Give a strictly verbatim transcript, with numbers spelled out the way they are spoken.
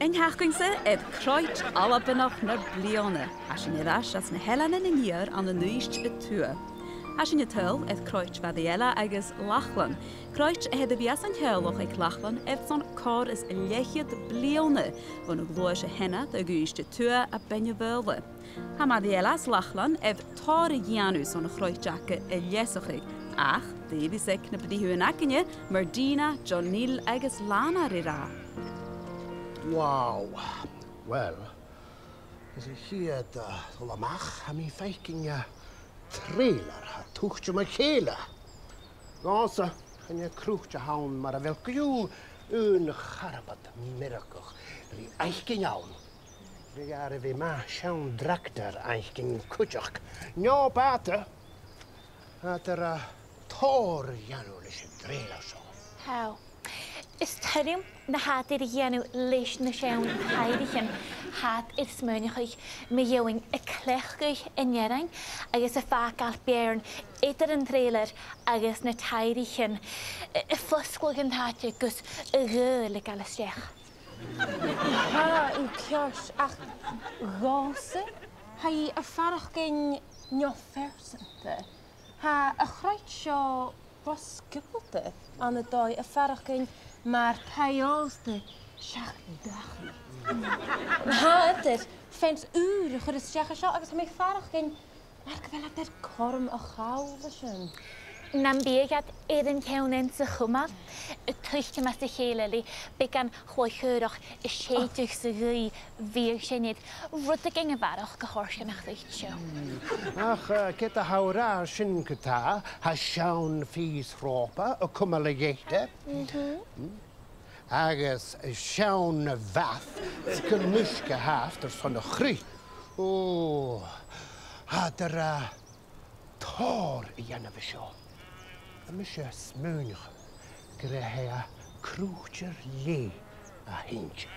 An t-seachdain-sa air croit Albannach na bliadhna. Tha sinn air ais às na h-Eileanan an Iar ann an Uibhist a Tuath. Tha sinn a' tadhal air croit Mhadaidh Eile agus Lachlann. Croit a tha air a bhith san teaghlach aig Lachlann airson còrr is leth-cheud bliadhna, bhon a ghluais a sheanair gu Uibhist a Tuath à Beinn na Faoghla. Tha Madaidh Eile is Lachlann air tòrr a dhèanamh son a' chroit aca a leasachadh, ach dè bhios aig na britheamhan againne, mar Dina, John Neil agus Lana ri ràdh? Wow. Well, is a' chiad, uh, dol a-mach, tha mi a' faicinn, uh, trailer a tha a' tuiteam a chèile. Dhòmhsa, chan e croit a th' ann mar a bheil gu leòr aon charbad meirgeach ri fhaicinn ann. Bhiodh e air a bhith math seann dhractar fhaicinn cuideachd. No bàta. Tha iad air, uh, tòrr a dhèanamh leis an trailer seo. How? Is toil leam na tha iad air a dhèanamh leis na seann taidhrichean. Tha iad air smaoineachadh mu dheidhinn a' cleachdadh an fhearainn agus a' fàgail beàrn eadar an trailer agus na taidhrichean, a', a' fosgladh an t-àite gus a' ghaoil a ghabhail a-steach. Tha thu ceart, ach dhòmhsa, tha i a' faireachdainn neo-phearsanta. Tha a' chroit seo ro sgiobalta ann an dòigh, a' faireachdainn mar taigh-òsta seach dachaigh. Tha iad air fence ùr a chur a-steach an seo agus tha mi a' faireachdainn mar gu bheil iad air cothrom a chall an sin. Nam biodh iad air an ceann anns a' chumail, a' tuiteam às a chèile le beagan chloich-chaorach a' sèideadh sa ghaoith, bhiodh sin air rudeigin a bharrachd a thoirt dhan a' chroit seo. Ach, eh, ged a tha thu ag ràdh sin co-dhiù, tha seann phìos ròpa a' cumail a' gheata. Mhm. Mm. Agus seann bhath gu mosg a tha air son a' chruidh. Ò, tha iad air, eh, tòrr a dhèanamh an seo. Tha mise a' smaoineachadh gur e a' chruinneachadh leth a th' innte.